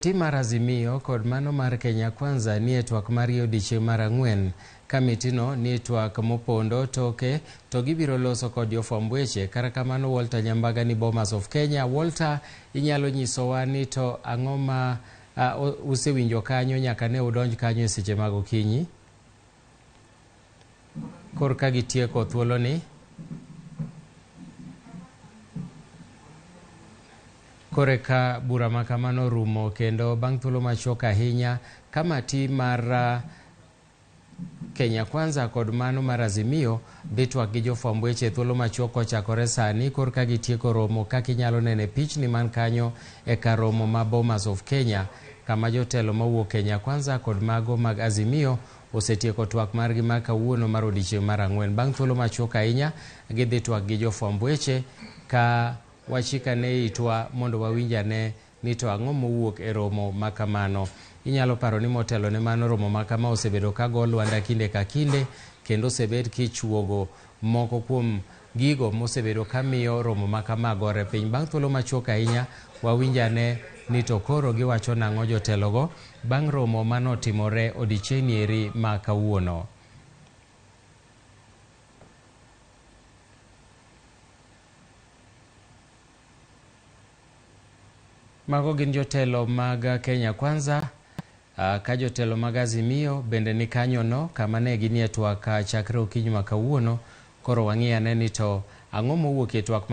Tim mar Azimio kod mano mar Kenya Kwanza nie twak margi odiechieng' mar ang'wen. Kamitino nie twak mopondo toke to gibiro loso kod jofwamb weche. Kata kamano Walter Nyambaga ni Bomas of Kenya. Walter, inyalo nyisowa ni to ang'o ma usewinjo kanyo nyaka ne udonj kanyo e seche mag okinyi? Korka gitieko thuoloni. Koreka bura ma kamano rumo kendo bang' thuolo machuok ahinya kamati mar Kenya Kwanza kod mano mar Azimio dhi twak gi jofwamb weche thuolo machuok kochakore sani korka gitieko romo kaka inyalo neno e pichni man kanyo e kar romo ma Bomas of Kenya kama jotelo mawuok Kenya Kwanza kod mago mag Azimio osetieko twak margi ma kawuono mar odiechieng' mar ang'wen. Bang' thuolo machuok ahinya gidhi twak gi jofwamb weche ka wachikane itwa mondo wawinj ane ni to ang'o mowuok e romo ma kamano. Inyalo paro ni motelo ne mano romo ma kama osebedo ka go lwanda kinde ka kinde kendo osebed kichuogo moko kuom gigo mosebedo ka miyo romo ma kama gore piny. Bang' thuolo machuok ahinya wawinj ane ni to koro giwacho nang'o jotelogo bang' romo manotimore odiechieng' eri ma kawuono. Mago gin jotelo mag Kenya Kwanza, ka jotelo mag Azimio bende ni kanyono kama ne ginie twak chakre okinyi ma kawuono. Koro wang'i ane ni to ang'o mowuok e twak ma